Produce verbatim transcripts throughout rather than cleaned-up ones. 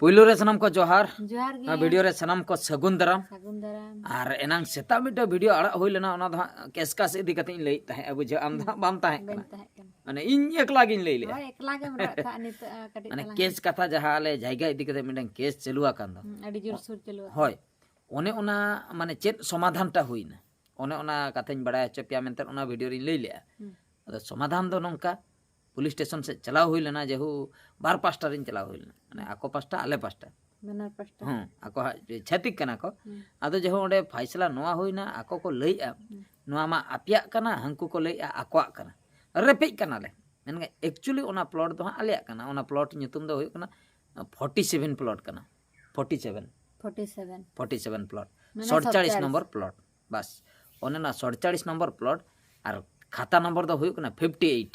ᱯᱩᱭᱞᱩ ᱨᱮ ᱥᱟᱱᱟᱢ ᱠᱚ ᱡᱚᱦᱟᱨ᱾ ᱡᱚᱦᱟᱨ ᱜᱮ᱾ ᱱᱚᱣᱟ ᱵᱷᱤᱰᱤᱭᱳ ᱨᱮ ᱥᱟᱱᱟᱢ ᱠᱚ ᱥᱟᱹᱜᱩᱱ ᱫᱟᱨᱟᱢ᱾ ᱥᱟᱹᱜᱩᱱ ᱫᱟᱨᱟᱢ᱾ ᱟᱨ ᱮᱱᱟᱝ ᱥᱮᱛᱟᱜ ᱢᱤᱫᱴᱟᱝ ᱵᱷᱤᱰᱤᱭᱳ ᱟᱲᱟᱜ ᱦᱩᱭ ᱞᱮᱱᱟ, ᱚᱱᱟ ᱫᱚ ᱦᱟᱸᱜ ᱠᱮᱥ ᱠᱟᱥ ᱤᱫᱤ ᱠᱟᱛᱮ ᱤᱧ ᱞᱟᱹᱭᱮᱫ ᱛᱟᱦᱮᱸᱫ, ᱵᱩᱡᱷᱟᱹᱣ, ᱟᱢ ᱫᱚ ᱦᱟᱸᱜ ᱵᱟᱢ ᱛᱟᱦᱮᱸ ᱠᱟᱱᱟ᱾ ᱵᱟᱹᱧ ᱛᱟᱦᱮᱸ ᱠᱟᱱᱟ᱾ ᱢᱟᱱᱮ ᱤᱧ ᱮᱠᱞᱟ ᱜᱤᱧ ᱞᱟᱹᱭ ᱞᱮᱫᱼᱟ᱾ ᱦᱳᱭ, ᱮᱠᱞᱟ ᱜᱮᱢ ᱨᱚᱲᱮᱫ ᱛᱟᱦᱮᱸᱫ ᱱᱤᱛᱚᱜ, ᱟᱸ, ᱠᱟᱹᱴᱤᱡ ᱢᱟᱱᱮ ᱛᱟᱞᱟᱝ᱾ ᱠᱮᱥ ᱠᱟᱛᱷᱟ, ᱡᱟᱦᱟᱸ ᱟᱞᱮ ᱡᱟᱭᱜᱟ ᱤᱫᱤ ᱠᱟᱛᱮ ᱢᱤᱫᱴᱟᱝ ᱠᱮᱥ ᱪᱟᱹᱞᱩ ᱟᱠᱟᱱ ᱫᱚ᱾ ᱦᱩᱸ, ᱟᱹᱰᱤ ᱡᱳᱨᱥᱳᱨ ᱪᱟᱹᱞᱩ ᱟᱠᱟᱱᱟ᱾ ᱦᱳᱭ, ᱚᱱᱮ ᱚᱱᱟ ᱢᱟᱱᱮ ᱪᱮᱫ ᱥᱚᱢᱟᱫᱷᱟᱱᱴᱟ ᱦᱩᱭᱱᱟ, ᱚᱱᱮ ᱚᱱᱟ ᱠᱟᱛᱷᱟᱧ ᱵᱟᱲᱟᱭ ᱦᱚᱪᱚ ᱯᱮᱭᱟ ᱢᱮᱱᱛᱮ ᱚᱱᱟ ᱵᱷᱤᱰᱤᱭᱳ ᱨᱤᱧ ᱞᱟᱹᱭ ᱞᱮᱫᱼᱟ᱾ ᱦᱩᱸ᱾ ᱟᱫᱚ ᱥᱚᱢᱟᱫᱷᱟᱱ ᱫᱚ ᱱᱚᱝᱠᱟ, ᱯᱩᱞᱤᱥ ᱥᱴᱮᱥᱚᱱ ᱥᱮᱫ ᱪᱟᱞᱟᱣ ᱦᱩᱭ ᱞᱮᱱᱟ, ᱡᱮᱦᱩ ᱵᱟᱨ ᱯᱟᱥᱴᱟ ᱨᱤᱧ ᱪᱟᱞᱟᱣ ᱦᱩᱭ ᱞᱮᱱᱟ, ᱢᱟᱱᱮ ᱟᱠᱚ ᱯᱟᱥᱴᱟ, ᱟᱞᱮ ᱯᱟᱥᱴᱟ᱾ ᱵᱟᱱᱟᱨ ᱯᱟᱥᱴᱟ᱾ ᱦᱮᱸ, ᱟᱠᱚ ᱦᱟᱸᱜ ᱪᱷᱟᱹᱛᱤᱠ ᱠᱟᱱᱟ ᱠᱚ᱾ ᱦᱩᱸ᱾ ᱟᱫᱚ ᱡᱮᱦᱩ ᱚᱸᱰᱮ ᱯᱷᱟᱭᱥᱞᱟ ᱱᱚᱣᱟ ᱦᱩᱭᱱᱟ, ᱟᱠᱚ ᱠᱚ ᱞᱟᱹᱭᱮᱜᱼᱟ, ᱦᱩᱸ᱾ ᱱᱚᱣᱟ ᱢᱟ ᱟᱯᱮᱭᱟᱜ ᱠᱟᱱᱟ, ᱦᱟᱹᱱᱠᱩ ᱠᱚ ᱞᱟᱹᱭᱮᱜᱼᱟ ᱟᱠᱚᱣᱟᱜ ᱠᱟᱱᱟ, ᱨᱮᱯᱮᱡ ᱠᱟᱱᱟᱞᱮ᱾ ᱢᱮᱱᱠᱷᱟᱱ ᱮᱠᱪᱩᱭᱮᱞᱤ ᱚᱱᱟ ᱯᱞᱚᱴ ᱫᱚ ᱦᱟᱸᱜ ᱟᱞᱮᱭᱟᱜ ᱠᱟᱱᱟ᱾ ᱚᱱᱟ ᱯᱞᱚᱴ ᱧᱩᱛᱩᱢ ᱫᱚ ᱦᱩᱭᱩᱜ ᱠᱟᱱᱟ ᱯᱷᱳᱨᱴᱤ ᱥᱮᱵᱷᱮᱱ ᱯᱞᱚᱴ ᱠᱟᱱᱟ᱾ Forty seven. Forty seven. Forty seven plot. ᱢᱟᱱᱮ ᱥᱚᱲᱪᱟᱲᱤᱥ ᱥᱚᱛᱪᱟᱲᱤᱥ᱾ Number plot. ᱵᱟᱥ, ᱚᱱᱮ ᱚᱱᱟ ᱥᱚᱲᱪᱟᱲᱤᱥ ᱱᱚᱢᱵᱚᱨ ᱯᱞᱚᱴ᱾ ᱟᱨ ᱠᱷᱟᱛᱟ ᱱᱚᱢᱵᱚᱨ ᱫᱚ ᱦᱩᱭᱩᱜ ᱠᱟᱱᱟ ᱯᱷᱤᱯᱴᱤ ᱮᱭᱤᱴ᱾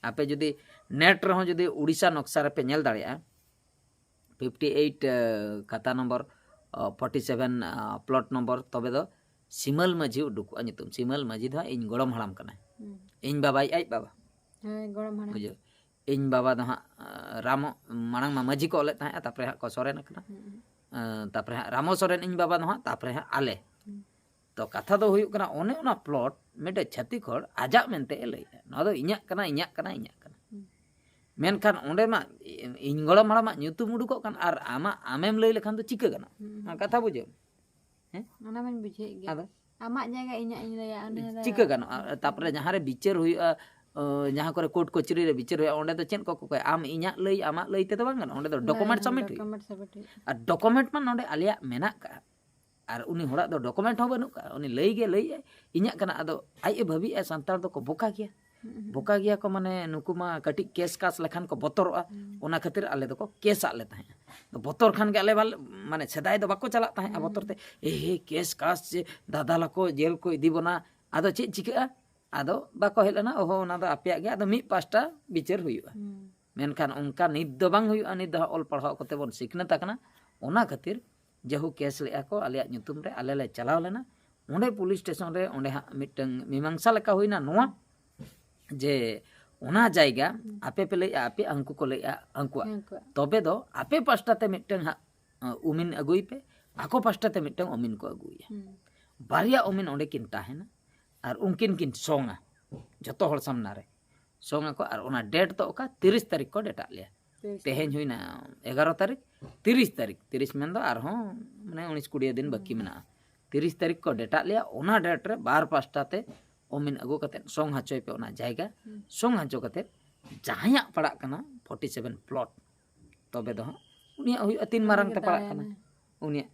ᱟᱯᱮ ᱡᱩᱫᱤ ᱱᱮᱴ ᱨᱮᱦᱚᱸ ᱡᱩᱫᱤ ᱩᱲᱤᱥᱥᱟ ᱱᱚᱠᱥᱟ ᱨᱮᱯᱮ ᱧᱮᱞ ᱫᱟᱲᱮᱭᱟᱜᱼᱟ, ᱯᱷᱤᱯᱴᱤ ᱮᱭᱤᱴ, ᱠᱷᱟᱛᱟ number, forty seven, plot number, ᱛᱚᱵᱮ ᱫᱚ ᱥᱤᱢᱟᱹᱞ ᱢᱟᱹᱡᱷᱤ ᱩᱰᱩᱠᱚᱜᱼᱟ ᱧᱩᱛᱩᱢ᱾ ᱥᱤᱢᱟᱹᱞ ᱢᱟᱹᱡᱷᱤ ᱫᱚ ᱦᱟᱸᱜ ᱤᱧ ᱜᱚᱲᱚᱢ ᱦᱟᱲᱟᱢ ᱠᱟᱱᱟᱭ᱾ ᱦᱩᱸ᱾ ᱤᱧ ᱵᱟᱵᱟᱭᱤᱡ ᱟᱡ ᱵᱟᱵᱟ᱾ ᱦᱳᱭ, ᱜᱚᱲᱚᱢ ᱦᱟᱲᱟᱢ᱾ ᱵᱩᱡᱷᱟᱹᱣ? ᱤᱧ ᱵᱟᱵᱟ ᱫᱚ ᱦᱟᱸᱜ, ᱟᱸ, ᱨᱟᱢᱚ, ᱢᱟᱲᱟᱝ ᱢᱟ ᱢᱟᱹᱡᱷᱤ ᱠᱚ ᱚᱞᱮᱫ ᱛᱟᱦᱮᱸᱜᱼᱟ, ᱛᱟᱨᱯᱚᱨᱮ ᱦᱟᱸᱜ ᱠᱚ ᱥᱚᱨᱮᱱ ᱟᱠᱟᱱᱟ᱾ ᱦᱩᱸ᱾ ᱟᱸ, ᱛᱟᱨᱯᱚᱨᱮ ᱦᱟᱸᱜ ᱨᱟᱢᱚ ᱥᱚᱨᱮᱱ ᱤᱧ ᱵᱟᱵᱟ ᱫᱚ ᱦᱟᱸᱜ, ᱛᱟᱨᱯᱚᱨᱮ ᱦᱟᱸᱜ ᱟᱞᱮ᱾ ᱦᱩᱸ᱾ ᱛᱚ ᱠᱟᱛᱷᱟ ᱫᱚ ᱦᱩᱭᱩᱜ ᱠᱟᱱᱟ, ᱚᱱᱮ ᱚᱱᱟ ᱯᱞᱚᱴ ᱢᱤᱫᱴᱮᱡ ᱪᱷᱟᱹᱛᱤᱠ ᱦᱚᱲ ᱟᱡᱟᱜ ᱢᱮᱱᱛᱮ ᱮ ᱞᱟᱹᱭᱮᱫᱼᱟ, ᱱᱚᱣᱟ ᱫᱚ ᱤᱧᱟᱹᱜ ᱠᱟᱱᱟ, ᱤᱧᱟᱹᱜ ᱠᱟᱱᱟ, ᱤᱧᱟᱹᱜ ᱠᱟᱱᱟ᱾ ᱦᱩᱸ᱾ ᱢᱮᱱᱠᱷᱟᱱ ᱚᱸᱰᱮ ᱢᱟ ᱤᱧ ᱜᱚᱲᱚᱢ ᱦᱟᱲᱟᱢᱟᱜ ᱧᱩᱛᱩᱢ ᱩᱰᱩᱠᱚᱜ ᱠᱟᱱ, ᱟᱨ ᱟᱢᱟᱜ, ᱟᱢᱮᱢ ᱞᱟᱹᱭ ᱞᱮᱠᱷᱟᱱ ᱫᱚ ᱪᱤᱠᱟᱹ ᱜᱟᱱᱚᱜᱼᱟ? ᱦᱩᱸ᱾ ᱚᱱᱟ ᱠᱟᱛᱷᱟ ᱵᱩᱡᱷᱟᱹᱣ᱾ ᱚᱱᱟ ᱢᱟᱧ ᱵᱩᱡᱷᱟᱹᱣᱮᱫ ᱜᱮ᱾ ᱟᱫᱚ? ᱟᱢᱟᱜ ᱡᱟᱭᱜᱟ ᱤᱧᱟᱹᱜ ᱤᱧ ᱞᱟᱹᱭᱟ, ᱚᱱᱟ ᱫᱚ ᱪᱤᱠᱟᱹ ᱜᱟᱱᱚᱜᱼᱟ? ᱛᱟᱨᱯᱚᱨᱮ ᱡᱟᱦᱟᱸ ᱨᱮ ᱵᱤᱪᱟᱹᱨ ᱦᱩᱭᱩᱜᱼᱟ, ᱚ, ᱡᱟᱦᱟᱸ ᱠᱚᱨᱮ ᱠᱳᱨᱴ ᱠᱚᱪᱟᱹᱨᱤ ᱨᱮ ᱵᱤᱪᱟᱹᱨ ᱦᱩᱭᱩᱜᱼᱟ, ᱚᱸᱰᱮ ᱫᱚ ᱪᱮᱫ ᱠᱚ ᱠᱚᱠᱚᱭᱟ? ᱟᱢ ᱤᱧᱟᱹᱜ ᱞᱟᱹᱭ, ᱟᱢᱟᱜ ᱞᱟᱹᱭ ᱛᱮᱫᱚ ᱵᱟᱝ ᱜᱟᱱᱚᱜᱼᱟ, ᱚᱸᱰᱮ ᱫᱚ ᱵᱟᱝ, ᱰᱚᱠᱩᱢᱮᱱᱴ ᱵᱟᱝ, ᱥᱟᱵᱢᱤᱴ ᱦᱩᱭᱩᱜᱼᱟ᱾ ᱰᱚᱠᱩᱢᱮᱱᱴ ᱥᱟᱵᱢᱤᱴ ᱦᱩᱭᱩᱜᱼᱟ᱾ ᱟᱨ ᱰᱚᱠᱩᱢᱮᱱᱴ ᱢᱟ ᱱᱚᱰᱮ ᱟᱞᱮᱭᱟᱜ ᱢᱮᱱᱟᱜ ᱠᱟᱜᱼᱟ, ᱟᱨ ᱩᱱᱤ ᱦᱚᱲᱟᱜ ᱫᱚ ᱰᱚᱠᱩᱢᱮᱱᱴ ᱦᱚᱸ ᱵᱟᱹᱱᱩᱜ ᱠᱟᱜᱼᱟ᱾ ᱩᱱᱤ ᱞᱟᱹᱭ ᱜᱮ ᱞᱟᱹᱭᱮᱜᱼᱟᱭ, ᱤᱧᱟᱹᱜ ᱠᱟᱱᱟ᱾ ᱟᱫᱚ ᱟᱡ ᱮ ᱵᱷᱟᱹᱵᱤᱭᱮᱜᱼᱟ, ᱥᱟᱱᱛᱟᱲ ᱫᱚᱠᱚ ᱵᱚᱠᱟ ᱜᱮᱭᱟ, ᱦᱩᱸ, ᱦᱩᱸ᱾ ᱵᱚᱠᱟ ᱜᱮᱭᱟ ᱠᱚ, ᱢᱟᱱᱮ ᱱᱩᱠᱩ ᱢᱟ ᱠᱟᱹᱴᱤᱡ ᱠᱮᱥ ᱠᱟᱥ ᱞᱮᱠᱷᱟᱱ ᱠᱚ ᱵᱚᱛᱚᱨᱚᱜᱼᱟ, ᱦᱩᱸ᱾ ᱚᱱᱟ ᱠᱷᱟᱹᱛᱤᱨ ᱟᱞᱮ ᱫᱚᱠᱚ ᱠᱮᱥ ᱟᱫ ᱞᱮ ᱛᱟᱦᱮᱸᱜᱼᱟ᱾ ᱟᱫᱚ ᱵᱚᱛᱚᱨ ᱠᱷᱟᱱ ᱜᱮ ᱟᱞᱮ ᱵᱟᱞᱮ, ᱢᱟᱱᱮ ᱥᱮᱫᱟᱭ ᱫᱚ ᱵᱟᱠᱚ ᱪᱟᱞᱟᱜ ᱛᱟᱦᱮᱸᱜᱼᱟ ᱦᱩᱸ᱾ ᱵᱚᱛᱚᱨ ᱛᱮ, ᱮ ᱦᱮ, ᱠᱮᱥ ᱠᱟᱥ ᱪᱮ ᱫᱟᱫᱟᱞᱟ ᱠᱚ ᱡᱮᱞ ᱠᱚ ᱤᱫᱤ ᱵᱚᱱᱟ, ᱟᱫᱚ ᱪᱮᱫ ᱪᱤᱠᱟᱹᱜᱼᱟ? ᱟᱫᱚ ᱵᱟᱠᱚ ᱦᱮᱡ ᱞᱮᱱᱟ, ᱚᱦᱚ, ᱚᱱᱟ ᱫᱚ ᱟᱯᱮᱭᱟᱜ ᱜᱮ, ᱟᱫᱚ ᱢᱤᱫ ᱯᱟᱥᱴᱟ ᱵᱤᱪᱟᱹᱨ ᱦᱩᱭᱩᱜᱼᱟ᱾ ᱦᱩᱸ᱾ ᱢᱮᱱᱠᱷᱟᱱ ᱚᱱᱠᱟ ᱱᱤᱛ ᱫᱚ ᱵᱟᱝ ᱦᱩᱭᱩᱜᱼᱟ, ᱱᱤᱛ ᱫᱚ ᱦᱟᱸᱜ ᱚᱞ ᱯᱟᱲᱦᱟᱣ ᱠᱚᱛᱮ ᱵᱚᱱ ᱥᱤᱠᱷᱱᱟᱹᱛ ᱟᱠᱟᱱᱟ᱾ ᱚᱱᱟ ᱠᱷᱟᱹᱛᱤᱨ ᱡᱮᱦᱩ ᱠᱮᱥ ᱞᱮᱜᱼᱟ ᱠᱚ ᱟᱞᱮᱭᱟᱜ ᱧᱩᱛᱩᱢ ᱨᱮ, ᱟᱞᱮ ᱞᱮ ᱪᱟᱞᱟᱣ ᱞᱮᱱᱟ, ᱚᱸᱰᱮ ᱯᱩᱞᱤᱥ ᱥᱴᱮᱥᱚᱱ ᱨᱮ, ᱚᱸᱰᱮ ᱦᱟᱸᱜ ᱢᱤᱫᱴᱟᱝ ᱢᱤᱢᱟᱝᱥᱟ ᱞᱮᱠᱟ ᱦᱩᱭᱱᱟ ᱱᱚᱣᱟ, ᱡᱮ ᱚᱱᱟ ᱡᱟᱭᱜᱟ ᱟᱯᱮ ᱯᱮ ᱞᱟᱹᱭᱮᱜᱼᱟ ᱟᱯᱮ, ᱟᱝᱠᱩ ᱠᱚ ᱞᱟᱹᱭᱮᱜᱼᱟ ᱟᱝᱠᱩᱣᱟᱜ᱾ ᱩᱱᱠᱩᱣᱟᱜ᱾ ᱛᱚᱵᱮ ᱫᱚ ᱟᱯᱮ ᱯᱟᱥᱴᱟ ᱛᱮ ᱢᱤᱫᱴᱟᱝ ᱦᱟᱸᱜ ᱚᱢᱤᱱ ᱟᱹᱜᱩᱭ ᱯᱮ, ᱟᱠᱚ ᱯᱟᱥᱴᱟ ᱛᱮ ᱢᱤᱫᱴᱟᱝ ᱚᱢᱤᱱ ᱠᱚ ᱟᱹᱜᱩᱭᱟ᱾ ᱵᱟᱨᱭᱟ ᱚᱢᱤᱱ ᱚᱸᱰᱮ ᱠᱤᱱ ᱛᱟᱦᱮᱱᱟ ᱟᱨ ᱩᱱᱠᱤᱱ ᱠᱤᱱ ᱥᱚᱝᱟ ᱡᱚᱛᱚ ᱦᱚᱲ ᱥᱟᱢᱱᱟ ᱨᱮ᱾ ᱥᱚᱝ ᱟᱠᱚ ᱟᱨ ᱚᱱᱟ ᱰᱮᱴ ᱫᱚ ᱚᱠᱟ? ᱛᱤᱨᱤᱥ ᱛᱟᱹᱨᱤᱠᱷ ᱠᱚ ᱰᱮᱴᱟᱜ ᱞᱮᱭᱟ᱾ ᱛᱮᱦᱮᱧ ᱦᱩᱭᱱᱟ ᱮᱜᱟᱨᱚ ᱛᱟᱹᱨᱤᱠᱷ, ᱛᱤᱨᱤᱥ ᱛᱟᱹᱨᱤᱠᱷ, ᱛᱤᱨᱤᱥ ᱢᱮᱱᱫᱚ ᱟᱨᱦᱚᱸ ᱢᱟᱱᱮ ᱩᱱᱤᱥ ᱠᱩᱲᱤ ᱫᱤᱱ ᱵᱟᱹᱠᱤ ᱢᱮᱱᱟᱜᱼᱟ᱾ ᱛᱤᱨᱤᱥ ᱛᱟᱹᱨᱤᱠᱷ ᱠᱚ ᱰᱮᱴᱟᱜ ᱞᱮᱭᱟ, ᱚᱱᱟ ᱰᱮᱴ ᱨᱮ ᱵᱟᱨ ᱯᱟᱥᱴᱟ ᱛᱮ ᱚᱢᱤᱱ ᱟᱹᱜᱩ ᱠᱟᱛᱮᱫ ᱥᱚᱝ ᱦᱚᱪᱚᱭ ᱯᱮ ᱚᱱᱟ ᱡᱟᱭᱜᱟ᱾ ᱥᱚᱝ ᱦᱚᱪᱚ ᱠᱟᱛᱮᱫ ᱡᱟᱦᱟᱸᱭᱟᱜ ᱯᱟᱲᱟᱜ ᱠᱟᱱᱟ ᱯᱷᱳᱨᱴᱤ ᱥᱮᱵᱷᱮᱱ ᱯᱞᱚᱴ, ᱛᱚᱵᱮ ᱫᱚ ᱦᱟᱸᱜ ᱩᱱᱤᱭᱟᱜ ᱦᱩᱭᱩᱜᱼᱟ ᱛᱤᱱ ᱢᱟᱨᱟᱝ ᱛᱮ ᱯᱟᱲᱟᱜ ᱠᱟᱱᱟ᱾ ᱩᱱᱤᱭᱟᱜ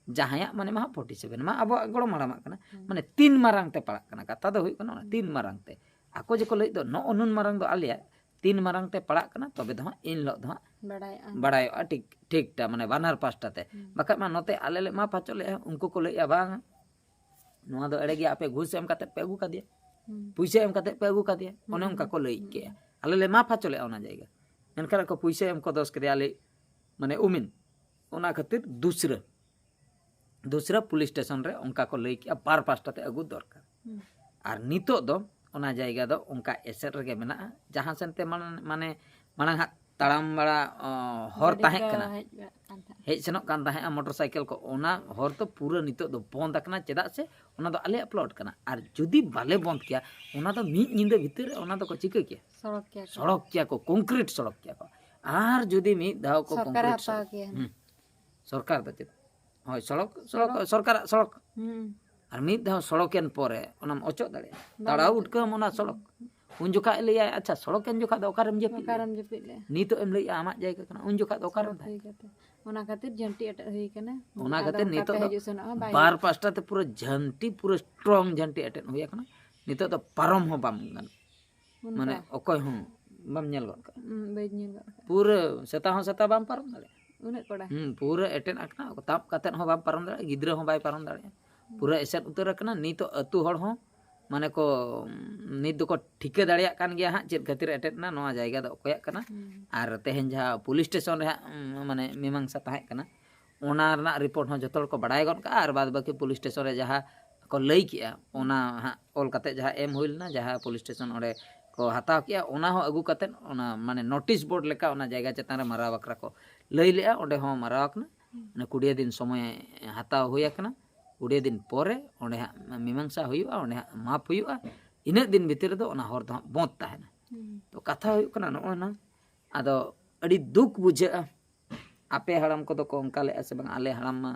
ᱡᱟᱦᱟᱸᱭᱟᱜ ᱢᱟᱱᱮ ᱢᱟ ᱦᱟᱸᱜ ᱯᱷᱳᱨᱴᱤ ᱥᱮᱵᱷᱮᱱ ᱢᱟ ᱟᱵᱚᱣᱟᱜ ᱜᱚᱲᱚᱢ ᱦᱟᱲᱟᱢᱟᱜ ᱠᱟᱱᱟ᱾ ᱢᱟᱱᱮ ᱛᱤᱱ ᱢᱟᱨᱟᱝ ᱛᱮ ᱯᱟᱲᱟᱜ ᱠᱟᱱᱟ, ᱠᱟᱛᱷᱟ ᱫᱚ ᱦᱩᱭᱩᱜ ᱠᱟᱱᱟ ᱚᱱᱟ ᱛᱤᱱ ᱢᱟᱨᱟᱝ ᱛᱮ᱾ ᱟᱠᱚ ᱡᱮᱠᱚ ᱞᱟᱹᱭᱮᱫ ᱫᱚ ᱱᱚᱜᱼᱚ ᱱᱩᱱ ᱢᱟᱨᱟᱝ ᱫᱚ ᱟᱞᱮᱭᱟᱜ, ᱛᱤᱱ ᱢᱟᱨᱟᱝ ᱛᱮ ᱯᱟᱲᱟᱜ ᱠᱟᱱᱟ, ᱛᱚᱵᱮ ᱫᱚ ᱦᱟᱸᱜ ᱤᱱ ᱦᱤᱞᱳᱜ ᱫᱚ ᱦᱟᱸᱜ ᱵᱟᱲᱟᱭᱚᱜᱼᱟ᱾ ᱵᱟᱲᱟᱭᱚᱜᱼᱟ ᱴᱷᱤᱠ, ᱴᱷᱤᱠᱴᱟ, ᱢᱟᱱᱮ ᱵᱟᱱᱟᱨ ᱯᱟᱥᱴᱟ ᱛᱮ᱾ ᱵᱟᱠᱷᱟᱡ ᱢᱟ ᱱᱚᱛᱮ ᱟᱞᱮ ᱞᱮ ᱢᱟᱯ ᱦᱚᱪᱚ ᱞᱮᱜᱼᱟ, ᱩᱱᱠᱩ ᱠᱚ ᱞᱟᱹᱭᱮᱜᱼᱟ ᱵᱟᱝ, ᱱᱚᱣᱟ ᱫᱚ ᱮᱲᱮ ᱜᱮᱭᱟ, ᱟᱯᱮ ᱜᱷᱩᱥ ᱮᱢ ᱠᱟᱛᱮᱫ ᱯᱮ ᱟᱹᱜᱩ ᱠᱟᱫᱮᱭᱟ, ᱯᱩᱭᱥᱟᱹ ᱮᱢ ᱠᱟᱛᱮᱫ ᱯᱮ ᱟᱹᱜᱩ ᱠᱟᱫᱮᱭᱟ, ᱚᱱᱮ ᱚᱱᱠᱟ ᱠᱚ ᱞᱟᱹᱭ ᱠᱮᱜᱼᱟ᱾ ᱟᱞᱮ ᱞᱮ ᱢᱟᱯ ᱦᱚᱪᱚ ᱞᱮᱜᱼᱟ ᱚᱱᱟ ᱡᱟᱭᱜᱟ, ᱢᱮᱱᱠᱷᱟᱱ ᱟᱠᱚ ᱯᱩᱭᱥᱟᱹ ᱮᱢ ᱠᱚ ᱫᱚᱥ ᱠᱮᱫᱮᱭᱟ ᱟᱞᱮ, ᱢᱟᱱᱮ ᱩᱢᱤᱱ, ᱚᱱᱟ ᱠᱷᱟᱹᱛᱤᱨ ᱫᱩᱥᱨᱟᱹ ᱫᱩᱥᱨᱟ ᱯᱩᱞᱤᱥ ᱥᱴᱮᱥᱚᱱ ᱨᱮ ᱚᱱᱠᱟ ᱠᱚ ᱞᱟᱹᱭ ᱠᱮᱜᱼᱟ, ᱵᱟᱨ ᱯᱟᱥᱴᱟ ᱛᱮ ᱟᱹᱜᱩ ᱫᱚᱨᱠᱟᱨ᱾ ᱟᱨ ᱱᱤᱛᱚᱜ ᱫᱚ ᱚᱱᱟ ᱡᱟᱭᱜᱟ ᱫᱚ ᱚᱱᱠᱟ ᱮᱥᱮᱫ ᱨᱮᱜᱮ ᱢᱮᱱᱟᱜᱼᱟ, ᱡᱟᱦᱟᱸ ᱥᱮᱱ ᱛᱮ ᱢᱟᱲᱟᱝ, ᱢᱟᱱᱮ ᱢᱟᱲᱟᱝ ᱦᱟᱸᱜ ᱛᱟᱲᱟᱢ ᱵᱟᱲᱟ, ᱚ, ᱦᱚᱨ ᱛᱟᱦᱮᱸ ᱠᱟᱱᱟ, ᱦᱮᱡ ᱥᱮᱱᱚᱜ ᱠᱟᱱ ᱛᱟᱦᱮᱸᱜᱼᱟ ᱢᱚᱴᱚᱨ ᱥᱟᱭᱠᱮᱞ ᱠᱚ, ᱚᱱᱟ ᱦᱚᱨ ᱫᱚ ᱯᱩᱨᱟᱹ ᱱᱤᱛᱚᱜ ᱫᱚ ᱵᱚᱱᱫ ᱟᱠᱟᱱᱟ᱾ ᱪᱮᱫᱟᱜ ᱥᱮ ᱚᱱᱟ ᱫᱚ ᱟᱞᱮᱭᱟᱜ ᱯᱞᱚᱴ ᱠᱟᱱᱟ, ᱟᱨ ᱡᱩᱫᱤ ᱵᱟᱞᱮ ᱵᱚᱱᱫ ᱠᱮᱭᱟ, ᱚᱱᱟ ᱫᱚ ᱢᱤᱫ ᱧᱤᱫᱟᱹ ᱵᱷᱤᱛᱤᱨ ᱨᱮ ᱚᱱᱟ ᱫᱚᱠᱚ ᱪᱤᱠᱟᱹ ᱠᱮᱭᱟ? ᱥᱚᱲᱚᱠ ᱠᱮᱭᱟ ᱠᱚ᱾ ᱥᱚᱲᱚᱠ ᱠᱮᱭᱟ ᱠᱚ, ᱠᱚᱝᱠᱨᱤᱴ ᱥᱚᱲᱚᱠ ᱠᱮᱭᱟ ᱠᱚ᱾ ᱟᱨ ᱡᱩᱫᱤ ᱢᱤᱫ ᱫᱷᱟᱣ ᱠᱚ ᱥᱚᱨᱠᱟᱨᱮ ᱠᱚᱝᱠᱨᱤᱴ ᱦᱟᱛᱟᱣ ᱥᱚᱲᱚᱠ, ᱠᱮᱭᱟ᱾ ᱦᱩᱸ᱾ ᱥᱚᱨᱠᱟᱨ ᱫᱚ ᱪᱮᱫ? ᱦᱳᱭ, ᱥᱚᱲᱚᱠ, ᱥᱚᱲᱚᱠ, ᱥᱚᱨᱠᱟᱨᱟᱜ ᱥᱚᱲᱚᱠ᱾ ᱦᱩᱸ᱾ ᱟᱨ ᱢᱤᱫ ᱫᱷᱟᱣ ᱥᱚᱲᱚᱠᱮᱱ ᱯᱚᱨᱮ ᱚᱱᱟᱢ ᱚᱪᱚᱜ ᱫᱟᱲᱮᱭᱟᱜᱼᱟ, ᱵᱟᱝ ᱛᱟᱲᱟᱣ ᱚᱪᱚᱜ ᱩᱴᱠᱟᱹᱣᱟᱢ ᱚᱱᱟ ᱥᱚᱲᱚᱠ᱾ ᱩᱱ ᱡᱚᱠᱷᱟᱜ ᱮ ᱞᱟᱹᱭᱟ, "ᱟᱪᱪᱷᱟ, ᱥᱚᱲᱚᱠᱮᱱ ᱡᱚᱠᱷᱟᱜ ᱫᱚ ᱚᱠᱟᱨᱮᱢ ᱡᱟᱹᱯᱤᱫ ᱞᱮᱫᱼᱟ? ᱚᱠᱟᱨᱮᱢ ᱡᱟᱹᱯᱤᱫ ᱞᱮᱫᱼᱟ?" ᱱᱤᱛᱚᱜ ᱮᱢ ᱞᱟᱹᱭᱮᱜᱼᱟ ᱟᱢᱟᱜ ᱡᱟᱭᱜᱟ ᱠᱟᱱᱟ, ᱩᱱ ᱡᱚᱠᱷᱟᱜ ᱫᱚ ᱚᱠᱟᱨᱮᱢ ᱥᱚᱲᱚᱠ ᱛᱟᱦᱮᱸ ᱦᱩᱭ ᱠᱟᱛᱮ᱾ ᱚᱱᱟ ᱠᱷᱟᱹᱛᱤᱨ ᱡᱷᱟᱹᱱᱴᱤ ᱮᱴᱮᱫ ᱦᱩᱭ ᱠᱟᱱᱟ᱾ ᱚᱱᱟ ᱟᱫᱚ ᱠᱷᱟᱹᱛᱤᱨ ᱚᱱᱠᱟ ᱱᱤᱛᱚᱜ ᱛᱮ ᱫᱚ ᱦᱤᱡᱩᱜ ᱥᱮᱱᱚᱜ ᱦᱚᱸ ᱵᱟᱭ ᱵᱟᱨ ᱦᱩᱭᱩᱜ ᱯᱟᱥᱴᱟ ᱛᱮ ᱯᱩᱨᱟᱹ ᱡᱷᱟᱹᱱᱴᱤ, ᱯᱩᱨᱟᱹ ᱥᱴᱨᱚᱝ ᱡᱷᱟᱹᱱᱴᱤ ᱮᱴᱮᱫ ᱦᱩᱭ ᱟᱠᱟᱱᱟ᱾ ᱱᱤᱛᱚᱜ ᱫᱚ ᱯᱟᱨᱚᱢ ᱦᱚᱸ ᱵᱟᱝ ᱜᱟᱱᱚᱜ᱾ ᱚᱱᱠᱟ᱾ ᱢᱟᱱᱮ ᱚᱠᱚᱭ ᱦᱚᱸ ᱵᱟᱢ ᱧᱮᱞ ᱜᱚᱫ ᱠᱟᱜᱼᱟ᱾ ᱦᱩᱸ, ᱵᱟᱹᱧ ᱧᱮᱞ ᱜᱚᱫ ᱠᱟᱜᱼᱟ᱾ ᱯᱩᱨᱟᱹ ᱥᱮᱛᱟ ᱦᱚᱸ ᱥᱮᱛᱟ ᱵᱟᱢ ᱯᱟᱨᱚᱢ ᱫᱟᱲᱮᱭᱟᱜᱼᱟ᱾ ᱩᱱᱟᱹᱜ ᱠᱚᱲᱟ? ᱦᱩᱸ, ᱯᱩᱨᱟᱹ ᱮᱴᱮᱫ ᱟᱠᱟᱱᱟ, ᱛᱟᱵ ᱠᱟᱛᱮᱫ ᱦᱚᱸ ᱵᱟᱢ ᱯᱟᱨᱚᱢ ᱫᱟᱲᱮᱭᱟᱜᱼᱟ, ᱜᱤᱫᱽᱨᱟᱹ ᱦᱚᱸ ᱵᱟᱭ ᱯᱟᱨᱚᱢ ᱫᱟᱲᱮᱭᱟᱜᱼᱟ᱾ ᱯᱩᱨᱟᱹ ᱮᱥᱮᱫ ᱩᱛᱟᱹᱨ ᱟᱠᱟᱱᱟ᱾ ᱱᱤᱛᱚᱜ ᱟᱹᱛᱩ ᱦᱚᱲ ᱦᱚᱸ ᱢᱟᱱᱮ ᱠᱚ, ᱱᱤᱛ ᱫᱚᱠᱚ ᱴᱷᱤᱠᱟᱹ ᱫᱟᱲᱮᱭᱟᱜ ᱠᱟᱱ ᱜᱮᱭᱟ ᱦᱟᱸᱜ ᱪᱮᱫ ᱠᱷᱟᱹᱛᱤᱨ ᱮᱴᱮᱫ ᱮᱱᱟ, ᱱᱚᱣᱟ ᱡᱟᱭᱜᱟ ᱫᱚ ᱚᱠᱚᱭᱟᱜ ᱠᱟᱱᱟ᱾ ᱦᱩᱸ᱾ ᱟᱨ ᱛᱮᱦᱮᱧ ᱡᱟᱦᱟᱸ ᱯᱩᱞᱤᱥ ᱥᱴᱮᱥᱚᱱ ᱨᱮ ᱦᱟᱸᱜ, ᱩᱸ, ᱢᱟᱱᱮ ᱢᱤᱢᱟᱝᱥᱟ ᱛᱟᱦᱮᱸ ᱠᱟᱱᱟ, ᱚᱱᱟ ᱨᱮᱱᱟᱜ ᱨᱤᱯᱳᱨᱴ ᱦᱚᱸ ᱡᱚᱛᱚ ᱦᱚᱲ ᱠᱚ ᱵᱟᱲᱟᱭ ᱜᱚᱫ ᱠᱟᱜᱼᱟ᱾ ᱟᱨ ᱵᱟᱫ ᱵᱟᱹᱠᱤ ᱯᱩᱞᱤᱥ ᱥᱴᱮᱥᱚᱱ ᱨᱮ ᱡᱟᱦᱟᱸ ᱠᱚ ᱞᱟᱹᱭ ᱠᱮᱜᱼᱟ, ᱚᱱᱟ ᱦᱟᱸᱜ ᱚᱞ ᱠᱟᱛᱮ ᱡᱟᱦᱟᱸ ᱮᱢ ᱦᱩᱭ ᱞᱮᱱᱟ, ᱡᱟᱦᱟᱸ ᱯᱩᱞᱤᱥ ᱥᱴᱮᱥᱚᱱ ᱚᱸᱰᱮ ᱠᱚ ᱦᱟᱛᱟᱣ ᱠᱮᱜᱼᱟ, ᱚᱱᱟ ᱦᱚᱸ ᱟᱹᱜᱩ ᱠᱟᱛᱮᱫ ᱚᱱᱟ ᱢᱟᱱᱮ ᱱᱳᱴᱤᱥ ᱵᱳᱨᱰ ᱞᱮᱠᱟ ᱚᱱᱟ ᱡᱟᱭᱜᱟ ᱪᱮᱛᱟᱱ ᱨᱮ ᱢᱟᱨᱟᱣ ᱵᱟᱠᱷᱨᱟ ᱠᱚ ᱞᱟᱹᱭ ᱞᱮᱜᱼᱟ᱾ ᱚᱸᱰᱮ ᱦᱚᱸ ᱢᱟᱨᱟᱣ ᱟᱠᱟᱱᱟ᱾ ᱚᱱᱟ ᱠᱩᱲᱤᱭᱟᱹ ᱫᱤᱱ ᱥᱚᱢᱚᱭ ᱦᱟᱛᱟᱣ ᱦᱩᱭ ᱟᱠᱟᱱᱟ᱾ ᱠᱩᱲᱤᱭᱟᱹ ᱫᱤᱱ ᱯᱚᱨᱮ ᱚᱸᱰᱮ ᱦᱟᱸᱜ ᱢᱤᱢᱟᱝᱥᱟ ᱦᱩᱭᱩᱜᱼᱟ, ᱚᱸᱰᱮ ᱦᱟᱸᱜ ᱢᱟᱯ ᱦᱩᱭᱩᱜᱼᱟ᱾ ᱤᱱᱟᱹᱜ ᱫᱤᱱ ᱵᱷᱤᱛᱤᱨ ᱨᱮᱫᱚ ᱚᱱᱟ ᱦᱚᱨ ᱫᱚ ᱦᱟᱸᱜ ᱵᱚᱸᱫᱽ ᱛᱟᱦᱮᱱᱟ᱾ ᱛᱚ ᱠᱟᱛᱷᱟ ᱦᱩᱭᱩᱜ ᱠᱟᱱᱟ ᱱᱚᱜᱼᱚᱭ ᱱᱟ, ᱟᱫᱚ ᱟᱹᱰᱤ ᱫᱩᱠ ᱵᱩᱡᱷᱟᱹᱜᱼᱟ᱾ ᱟᱯᱮ ᱦᱟᱲᱟᱢ ᱠᱚᱫᱚ ᱠᱚ ᱚᱱᱠᱟ ᱞᱮᱫᱼᱟ ᱥᱮ ᱵᱟᱝ? ᱟᱞᱮ ᱦᱟᱲᱟᱢ ᱢᱟ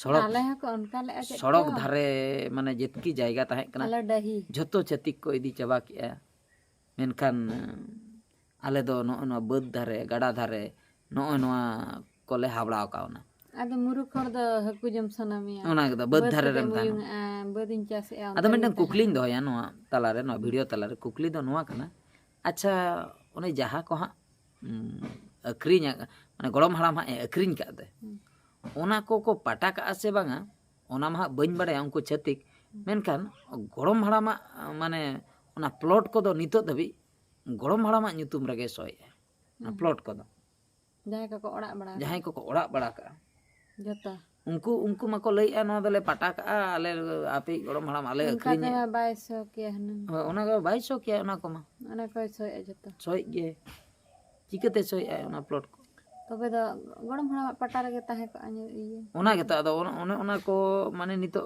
ᱥᱚᱲᱚᱠ, ᱟᱞᱮ ᱦᱚᱸᱠᱚ ᱚᱱᱠᱟ ᱞᱮᱫᱼᱟ ᱪᱮᱫ ᱥᱚᱲᱚᱠ ᱪᱚ᱾ ᱫᱷᱟᱨᱮ ᱢᱟᱱᱮ ᱡᱮᱛᱠᱤ ᱡᱟᱭᱜᱟ ᱛᱟᱦᱮᱸ ᱠᱟᱱᱟ, ᱟᱞᱮ ᱰᱟᱹᱦᱤ᱾ ᱡᱷᱚᱛᱚ ᱪᱷᱟᱹᱛᱤᱠ ᱠᱚ ᱤᱫᱤ ᱪᱟᱵᱟ ᱠᱮᱜᱼᱟ᱾ ᱢᱮᱱᱠᱷᱟᱱ ᱟᱞᱮ ᱫᱚ ᱱᱚᱜᱼᱚ ᱱᱚᱣᱟ ᱵᱟᱹᱫᱽ ᱫᱷᱟᱨᱮ, ᱜᱟᱰᱟ ᱫᱷᱟᱨᱮ, ᱱᱚᱜᱼᱚ ᱱᱚᱣᱟ ᱠᱚᱞᱮ ᱦᱟᱵᱲᱟᱣ ᱠᱟᱣᱱᱟ᱾ ᱟᱫᱚ ᱢᱩᱨᱩᱠ ᱦᱚᱲ ᱫᱚ ᱦᱟᱹᱠᱩ ᱡᱚᱢ ᱥᱟᱱᱟ ᱢᱮᱭᱟ᱾ ᱚᱱᱟ ᱠᱚᱫᱚ ᱵᱟᱹᱫᱽ ᱫᱷᱟᱨᱮ ᱠᱟᱛᱮᱢ ᱨᱮᱢ ᱛᱟᱦᱮᱱᱟ᱾ ᱩᱭᱩᱝᱟᱜᱼᱟ, ᱵᱟᱹᱫᱽ ᱤᱧ ᱪᱟᱥᱮᱜᱼᱟ, ᱚᱱᱠᱟ ᱟᱫᱚ ᱢᱤᱫᱴᱟᱝ ᱜᱮ ᱠᱩᱠᱞᱤᱧ ᱛᱟᱦᱮᱱᱟ᱾ ᱫᱚᱦᱚᱭᱟ ᱱᱚᱣᱟ ᱛᱟᱞᱟᱨᱮ, ᱱᱚᱣᱟ ᱵᱷᱤᱰᱤᱭᱳ ᱛᱟᱞᱟᱨᱮ ᱠᱩᱠᱞᱤ ᱫᱚ ᱱᱚᱣᱟ ᱠᱟᱱᱟ, ᱟᱪᱪᱷᱟ, ᱚᱱᱮ ᱡᱟᱦᱟᱸ ᱠᱚ ᱦᱟᱸᱜ ᱩᱢ, ᱟᱹᱠᱷᱨᱤᱧᱟ, ᱢᱟᱱᱮ ᱜᱚᱲᱚᱢ ᱦᱟᱲᱟᱢ ᱦᱟᱸᱜ ᱮ ᱟᱹᱠᱷᱨᱤᱧ ᱠᱟᱜ ᱛᱮ, ᱦᱩᱸ᱾ ᱚᱱᱟ ᱠᱚᱠᱚ ᱯᱟᱴᱟ ᱠᱟᱜᱼᱟ ᱥᱮ ᱵᱟᱝᱟ, ᱚᱱᱟ ᱢᱟ ᱦᱟᱸᱜ ᱵᱟᱹᱧ ᱵᱟᱲᱟᱭᱟ ᱩᱱᱠᱩ ᱪᱷᱟᱹᱛᱤᱠ᱾ ᱢᱮᱱᱠᱷᱟᱱ ᱜᱚᱲᱚᱢ ᱦᱟᱲᱟᱢᱟᱜ ᱢᱟᱱᱮ ᱚᱱᱟ ᱯᱞᱚᱴ ᱠᱚᱫᱚ ᱱᱤᱛᱚᱜ ᱫᱷᱟᱹᱵᱤᱡ ᱜᱚᱲᱚᱢ ᱦᱟᱲᱟᱢᱟᱜ ᱧᱩᱛᱩᱢ ᱨᱮᱜᱮ ᱥᱚᱭᱮᱜᱼᱟ, ᱚᱱᱟ ᱦᱩᱸ᱾ ᱯᱞᱚᱴ ᱠᱚᱫᱚ᱾ ᱡᱟᱦᱟᱸᱭ ᱠᱚᱠᱚ ᱚᱲᱟᱜ ᱵᱟᱲᱟ ᱡᱟᱦᱟᱸᱭ ᱠᱟᱜᱼᱟ᱾ ᱠᱚᱠᱚ ᱚᱲᱟᱜ ᱵᱟᱲᱟ ᱠᱟᱜᱼᱟ, ᱡᱚᱛᱚ᱾ ᱩᱱᱠᱩ, ᱩᱱᱠᱩ ᱢᱟᱠᱚ ᱞᱟᱹᱭᱮᱜᱼᱟ, "ᱱᱚᱣᱟ ᱫᱚᱞᱮ ᱯᱟᱴᱟ ᱠᱟᱜᱼᱟ, ᱟᱞᱮ ᱟᱯᱮᱭᱤᱡ ᱜᱚᱲᱚᱢ ᱦᱟᱲᱟᱢ ᱟᱞᱮ ᱚᱱᱠᱟ ᱟᱹᱠᱷᱨᱤᱧᱮᱫ", ᱛᱮᱢᱟ ᱵᱟᱭ ᱥᱚ ᱠᱮᱭᱟ ᱦᱩᱱᱟᱹᱝ᱾ ᱦᱳᱭ, ᱚᱱᱟ ᱠᱚ ᱵᱟᱭ ᱥᱚ ᱠᱮᱭᱟ ᱚᱱᱟ ᱠᱚᱢᱟ᱾ ᱚᱱᱟ ᱠᱚᱭ ᱥᱚᱭᱮᱜᱼᱟ ᱡᱚᱛᱚ᱾ ᱥᱚᱭᱮᱫ ᱜᱮ, ᱪᱤᱠᱟᱹᱛᱮ ᱥᱚᱭᱮᱫᱼᱟᱭ ᱚᱱᱟ ᱯᱞᱚᱴ ᱠᱚ? ᱛᱚᱵᱮ ᱫᱚ ᱜᱚᱲᱚᱢ ᱦᱟᱲᱟᱢᱟᱜ ᱯᱟᱴᱟ ᱨᱮᱜᱮ ᱛᱟᱦᱮᱸ ᱠᱚᱜᱼᱟ ᱧᱩ ᱤᱭᱟᱹ᱾ ᱚᱱᱟ ᱜᱮᱛᱚ, ᱟᱫᱚ ᱚᱱ-, ᱚᱱᱮ ᱚᱱᱟ ᱠᱚ ᱢᱟᱱᱮ ᱱᱤᱛᱚᱜ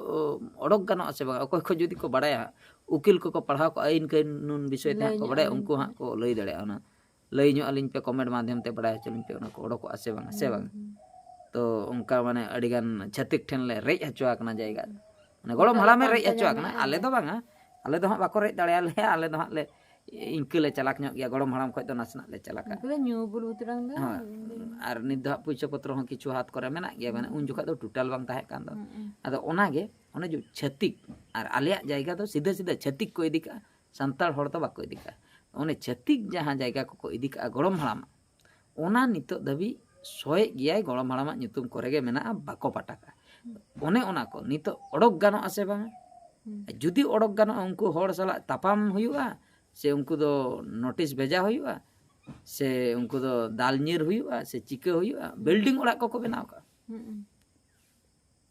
ᱚᱰᱚᱠ ᱜᱟᱱᱚᱜᱼᱟ ᱥᱮ ᱵᱟᱝ? ᱚᱠᱚᱭ ᱠᱚ ᱡᱩᱫᱤ ᱠᱚ ᱵᱟᱲᱟᱭᱟ, ᱩᱠᱤᱞ ᱠᱚᱠᱚ ᱯᱟᱲᱦᱟᱣ ᱠᱚᱜᱼᱟ, ᱟᱹᱭᱤᱱ ᱠᱟᱹᱱᱩᱱ ᱵᱤᱥᱚᱭ ᱛᱮ ᱞᱟᱹᱭ ᱦᱟᱸᱜ ᱠᱚ ᱧᱚᱜ ᱵᱟᱲᱟᱭᱟ, ᱟᱹᱞᱤᱧ ᱩᱱᱠᱩ ᱦᱟᱸᱜ ᱠᱚ ᱞᱟᱹᱭ ᱫᱟᱲᱮᱭᱟᱜᱼᱟ᱾ ᱚᱱᱟ ᱞᱟᱹᱭ ᱧᱚᱜ ᱟᱹᱞᱤᱧ ᱯᱮ, ᱠᱚᱢᱮᱱᱴ ᱢᱟᱫᱽᱫᱷᱚᱢ ᱛᱮ ᱵᱟᱲᱟᱭ ᱦᱚᱪᱚ ᱞᱤᱧ ᱯᱮ, ᱚᱱᱟ ᱠᱚ ᱚᱰᱚᱠᱚᱜᱼᱟ ᱥᱮ ᱵᱟᱝᱟ, ᱥᱮ ᱵᱟᱝ? ᱦᱩᱸ᱾ ᱛᱚ ᱚᱱᱠᱟ ᱢᱟᱱᱮ ᱟᱹᱰᱤᱜᱟᱱ ᱪᱷᱟᱹᱛᱤᱠ ᱴᱷᱮᱱ ᱞᱮ ᱨᱮᱡ ᱦᱚᱪᱚ ᱟᱠᱟᱱᱟ ᱡᱟᱭᱜᱟ᱾ ᱢᱟᱱᱮ ᱜᱚᱲᱚᱢ ᱱᱤᱛᱚᱜ ᱦᱟᱲᱟᱢᱮ ᱯᱟᱱᱛᱮ ᱨᱮᱡ ᱦᱚᱪᱚ ᱟᱠᱟᱱᱟ, ᱧᱟᱢᱮᱜᱼᱟ ᱟᱞᱮ ᱞᱮ᱾ ᱫᱚ ᱵᱟᱝᱟ, ᱟᱞᱮ ᱫᱚ ᱦᱟᱸᱜ ᱵᱟᱠᱚ ᱨᱮᱡ ᱫᱟᱲᱮᱭᱟᱞᱮᱭᱟ, ᱟᱞᱮ ᱫᱚ ᱦᱟᱸᱜ ᱞᱮ ᱤᱱᱠᱟᱹ ᱞᱮ ᱪᱟᱞᱟᱠ ᱧᱚᱜ ᱜᱮᱭᱟ, ᱜᱚᱲᱚᱢ ᱦᱟᱲᱟᱢ ᱠᱷᱚᱡ ᱫᱚ ᱱᱟᱥᱮᱱᱟᱜ ᱞᱮ ᱪᱟᱞᱟᱠᱟ᱾ ᱩᱱᱠᱩ ᱫᱚ ᱧᱩ ᱵᱩᱞ ᱵᱩᱛᱨᱟᱝ ᱫᱚ᱾ ᱦᱳᱭ᱾ ᱟᱨ ᱱᱤᱛ ᱫᱚ ᱦᱟᱸᱜ ᱯᱩᱭᱥᱟᱹ ᱯᱚᱛᱨᱚ ᱦᱚᱸ ᱠᱤᱪᱷᱩ ᱦᱟᱛ ᱠᱚᱨᱮ ᱢᱮᱱᱟᱜ ᱜᱮᱭᱟ, ᱢᱟᱱᱮ ᱩᱱ ᱡᱚᱠᱷᱚᱡ ᱫᱚ ᱴᱳᱴᱟᱞ ᱵᱟᱝ ᱛᱟᱦᱮᱸ ᱠᱟᱱ ᱫᱚ᱾ ᱦᱩᱸ, ᱦᱩᱸ᱾ ᱟᱫᱚ ᱚᱱᱟᱜᱮ ᱚᱱᱮ ᱡᱮ ᱪᱷᱟᱹᱛᱤᱠ ᱟᱨ ᱟᱞᱮᱭᱟᱜ ᱡᱟᱭᱜᱟ ᱫᱚ ᱥᱤᱫᱷᱟᱹ ᱥᱤᱫᱷᱟᱹ ᱪᱷᱟᱹᱛᱤᱠ ᱠᱚ ᱤᱫᱤ ᱠᱟᱜᱼᱟ, ᱥᱟᱱᱛᱟᱲ ᱦᱚᱲ ᱫᱚ ᱵᱟᱠᱚ ᱤᱫᱤ ᱠᱟᱜᱼᱟ᱾ ᱚᱱᱮ ᱪᱷᱟᱹᱛᱤᱠ ᱡᱟᱦᱟᱸ ᱡᱟᱭᱜᱟ ᱠᱚᱠᱚ ᱤᱫᱤ ᱠᱟᱜᱼᱟ ᱜᱚᱲᱚᱢ ᱦᱟᱲᱟᱢᱟᱜ, ᱚᱱᱟ ᱱᱤᱛᱚᱜ ᱫᱷᱟᱹᱵᱤᱡ ᱥᱚᱭᱮᱫ ᱜᱮᱭᱟᱭ, ᱜᱚᱲᱚᱢ ᱦᱟᱲᱟᱢᱟᱜ ᱧᱩᱛᱩᱢ ᱠᱚᱨᱮ ᱜᱮ ᱢᱮᱱᱟᱜᱼᱟ, ᱵᱟᱠᱚ ᱯᱟᱴᱟ ᱠᱟᱜᱼᱟ᱾ ᱚᱱᱮ ᱚᱱᱟ ᱠᱚ ᱱᱤᱛᱚᱜ ᱚᱰᱚᱠ ᱜᱟᱱᱚᱜᱼᱟ ᱥᱮ ᱵᱟᱝᱟ? ᱦᱩᱸ᱾ ᱡᱩᱫᱤ ᱚᱰᱚᱠ ᱜᱟᱱᱚᱜᱼᱟ, ᱩᱱᱠᱩ ᱦᱚᱲ ᱥᱟᱞᱟᱜ ᱛᱟᱯᱟᱢ ᱦᱩᱭᱩᱜᱼᱟ, ᱥᱮ ᱩᱱᱠᱩ ᱫᱚ ᱱᱳᱴᱤᱥ ᱵᱷᱮᱡᱟ ᱦᱩᱭᱩᱜᱼᱟ, ᱥᱮ ᱩᱱᱠᱩ ᱫᱚ ᱫᱟᱞ ᱧᱤᱨ ᱦᱩᱭᱩᱜᱼᱟ, ᱥᱮ ᱪᱤᱠᱟᱹ ᱦᱩᱭᱩᱜᱼᱟ? ᱵᱤᱞᱰᱤᱝ ᱚᱲᱟᱜ ᱠᱚᱠᱚ ᱵᱮᱱᱟᱣ ᱠᱟᱜᱼᱟ᱾ ᱦᱩᱸ᱾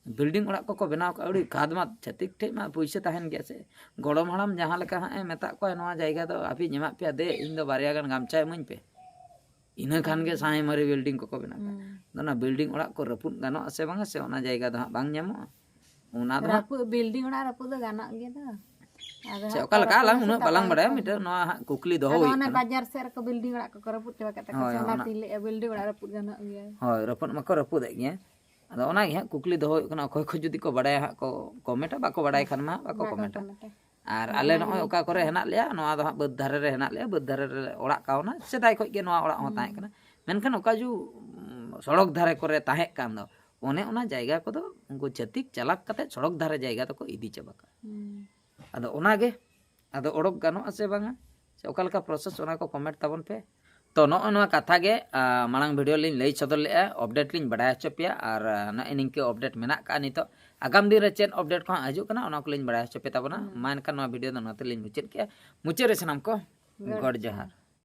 ᱵᱤᱞᱰᱤᱝ ᱚᱲᱟᱜ ᱠᱚᱠᱚ ᱵᱮᱱᱟᱣ ᱠᱟᱜᱼᱟ, ᱟᱹᱰᱤ ᱠᱷᱟᱫᱽ ᱢᱟᱫᱽ ᱪᱷᱟᱹᱛᱤᱠ ᱴᱷᱮᱡ ᱢᱟ ᱯᱩᱭᱥᱟᱹ ᱛᱟᱦᱮᱱ ᱜᱮᱭᱟ ᱥᱮ᱾ ᱜᱚᱲᱚᱢ ᱦᱟᱲᱟᱢ ᱡᱟᱦᱟᱸ ᱞᱮᱠᱟ ᱦᱟᱸᱜ ᱮ ᱢᱮᱛᱟᱜ ᱠᱚᱣᱟ, "ᱱᱚᱣᱟ ᱡᱟᱭᱜᱟ ᱫᱚ ᱟᱯᱮᱧ ᱮᱢᱟᱜ ᱯᱮᱭᱟ, ᱫᱮ ᱤᱧ ᱫᱚ ᱵᱟᱨᱭᱟ ᱜᱟᱱ ᱜᱟᱢᱪᱷᱟ ᱤᱢᱟᱹᱧ ᱯᱮ", ᱤᱱᱟᱹ ᱠᱷᱟᱱ ᱜᱮ ᱥᱟᱶᱟᱭ ᱢᱟᱨᱮ ᱵᱤᱞᱰᱤᱝ ᱠᱚᱠᱚ ᱵᱮᱱᱟᱣ ᱠᱟᱜᱼᱟ᱾ ᱦᱩᱸ᱾ ᱟᱫᱚ ᱚᱱᱟ ᱵᱤᱞᱰᱤᱝ ᱚᱲᱟᱜ ᱠᱚ ᱨᱟᱹᱯᱩᱫ ᱜᱟᱱᱚᱜᱼᱟ ᱥᱮ ᱵᱟᱝᱟ, ᱥᱮ ᱚᱱᱟ ᱡᱟᱭᱜᱟ ᱫᱚ ᱦᱟᱸᱜ ᱵᱟᱝ ᱧᱟᱢᱚᱜᱼᱟ, ᱚᱱᱟ ᱫᱚ ᱦᱟᱸᱜ ᱨᱟᱹᱯᱩᱫ, ᱵᱤᱞᱰᱤᱝ ᱚᱲᱟᱜ ᱨᱟᱹᱯᱩᱫ ᱫᱚ ᱜᱟᱱᱚᱜ ᱜᱮ ᱫᱚ᱾ ᱟᱫᱚ ᱥᱮ ᱦᱟᱸᱜ ᱚᱠᱟ ᱞᱮᱠᱟ, ᱯᱚᱨᱚᱵᱚᱨᱛᱤ ᱟᱞᱟᱝ ᱦᱤᱥᱟᱹᱵ ᱩᱱᱟᱹᱜ ᱛᱮ ᱵᱟᱞᱟᱝ ᱚᱠᱟ ᱵᱟᱲᱟᱭᱟ, ᱞᱮᱠᱟ ᱢᱤᱫᱴᱮᱱ ᱦᱩᱭᱩᱜᱼᱟ᱾ ᱱᱚᱣᱟ ᱦᱟᱸᱜ ᱠᱩᱠᱞᱤ ᱫᱚᱦᱚ ᱟᱫᱚ ᱦᱩᱭᱩᱜ ᱚᱱᱮ ᱠᱟᱱᱟ᱾ ᱵᱟᱡᱟᱨ ᱥᱮᱫ ᱨᱮᱠᱚ ᱵᱤᱞᱰᱤᱝ ᱚᱲᱟᱜ ᱠᱚᱠᱚ ᱨᱟᱹᱯᱩᱫ ᱪᱟᱵᱟ ᱠᱮᱫ ᱛᱟᱠᱚᱣᱟ ᱦᱳᱭ, ᱥᱮ, ᱚᱱᱟ ᱚᱱᱟ ᱛᱮᱧ ᱞᱟᱹᱭᱮᱫᱼᱟ, ᱵᱤᱞᱰᱤᱝ ᱚᱲᱟᱜ ᱨᱟᱹᱯᱩᱫ ᱜᱟᱱᱚᱜ ᱜᱮᱭᱟ᱾ ᱦᱳᱭ, ᱨᱟᱹᱯᱩᱫ ᱢᱟᱠᱚ ᱨᱟᱹᱯᱩᱫᱮᱫ ᱜᱮ᱾ ᱟᱫᱚ ᱚᱱᱟᱜᱮ ᱦᱟᱸᱜ ᱠᱩᱠᱞᱤ ᱫᱚᱦᱚ ᱦᱩᱭᱩᱜ ᱠᱟᱱᱟ, ᱚᱠᱚᱭ ᱠᱚ ᱡᱩᱫᱤ ᱠᱚ ᱵᱟᱲᱟᱭᱟ ᱦᱟᱸᱜ ᱠᱚ ᱠᱚᱢᱮᱱᱴᱟ, ᱵᱟᱠᱚ ᱵᱟᱲᱟᱭ ᱠᱷᱟᱱ ᱢᱟ ᱵᱟᱠᱚ ᱵᱟᱠᱚ ᱠᱚᱢᱮᱱᱴᱟ᱾ ᱠᱚᱢᱮᱱᱴᱟ᱾ ᱟᱨ ᱟᱫᱚ ᱟᱞᱮ ᱚᱱᱟ ᱱᱚᱜᱼᱚᱭ ᱜᱮᱞᱤᱧ ᱚᱠᱟ ᱠᱚᱨᱮ ᱠᱩᱞᱤ᱾ ᱦᱮᱱᱟᱜ ᱞᱮᱭᱟ, ᱱᱚᱣᱟ ᱫᱚ ᱦᱟᱸᱜ ᱵᱟᱹᱫᱽ ᱫᱷᱟᱨᱮ ᱨᱮ ᱦᱮᱱᱟᱜ ᱞᱮᱭᱟ, ᱵᱟᱹᱫᱽ ᱫᱷᱟᱨᱮ ᱨᱮ ᱚᱲᱟᱜ ᱠᱟᱣᱱᱟ, ᱥᱮᱫᱟᱭ ᱠᱷᱚᱡ ᱜᱮ ᱱᱚᱣᱟ ᱚᱲᱟᱜ ᱦᱚᱸ ᱦᱩᱸ᱾ ᱛᱟᱦᱮᱸ ᱠᱟᱱᱟ᱾ ᱢᱮᱱᱠᱷᱟᱱ ᱚᱠᱟ ᱡᱩ, ᱩᱸ, ᱥᱚᱲᱚᱠ ᱫᱷᱟᱨᱮ ᱠᱚᱨᱮ ᱛᱟᱦᱮᱸ ᱠᱟᱱ ᱫᱚ, ᱚᱱᱮ ᱚᱱᱟ ᱡᱟᱭᱜᱟ ᱠᱚᱫᱚ ᱩᱱᱠᱩ ᱪᱷᱟᱹᱛᱤᱠ ᱪᱟᱞᱟᱠ ᱠᱟᱛᱮ ᱥᱚᱲᱚᱠ ᱫᱷᱟᱨᱮ ᱡᱟᱭᱜᱟ ᱫᱚᱠᱚ ᱤᱫᱤ ᱪᱟᱵᱟ ᱠᱟᱜᱼᱟ᱾ ᱦᱩᱸ᱾ ᱟᱫᱚ ᱚᱱᱟᱜᱮ, ᱟᱫᱚ ᱚᱰᱚᱠ ᱜᱟᱱᱚᱜᱼᱟ ᱥᱮ ᱵᱟᱝᱟ, ᱥᱮ ᱚᱠᱟ ᱞᱮᱠᱟ ᱯᱨᱚᱥᱮᱥ, ᱚᱱᱟ ᱠᱚ ᱠᱚᱢᱮᱱᱴ ᱛᱟᱵᱚᱱ ᱯᱮ᱾ ᱛᱚ, ᱱᱚᱜᱼᱚ ᱱᱚᱣᱟ ᱠᱟᱛᱷᱟ ᱜᱮ, ᱟ, ᱢᱟᱲᱟᱝ ᱵᱷᱤᱰᱤᱭᱳ ᱞᱤᱧ ᱞᱟᱹᱭ ᱥᱚᱫᱚᱨ ᱞᱮᱫᱼᱟ, ᱟᱯᱰᱮᱴ ᱞᱤᱧ ᱵᱟᱲᱟᱭ ᱦᱚᱪᱚ ᱯᱮᱭᱟ, ᱟᱨ, ᱟ, ᱱᱚᱜᱼᱚᱭ ᱱᱤᱝᱠᱟᱹ ᱟᱯᱰᱮᱴ ᱢᱮᱱᱟᱜ ᱠᱟᱜᱼᱟ ᱱᱤᱛᱚᱜ᱾ ᱟᱜᱟᱢ ᱫᱤᱱ ᱨᱮ ᱪᱮᱫ ᱟᱯᱰᱮᱴ ᱠᱚ ᱦᱟᱸᱜ ᱦᱤᱡᱩᱜ ᱠᱟᱱᱟ, ᱚᱱᱟ ᱠᱚᱞᱤᱧ ᱵᱟᱲᱟᱭ ᱦᱚᱪᱚ ᱯᱮ ᱛᱟᱵᱚᱱᱟ᱾ ᱦᱩᱸ᱾ ᱢᱟ ᱮᱱᱠᱷᱟᱱ ᱱᱚᱣᱟ ᱵᱷᱤᱰᱤᱭᱳ ᱫᱚ ᱱᱚᱛᱮ ᱞᱤᱧ ᱢᱩᱪᱟᱹᱫ ᱠᱮᱜᱼᱟ᱾ ᱢᱩᱪᱟᱹᱫ ᱨᱮ ᱥᱟᱱᱟᱢ ᱠᱚ ᱜᱚᱰ ᱜᱚᱰ ᱡᱚᱦᱟᱨ᱾ ᱡᱚᱦᱟᱨ᱾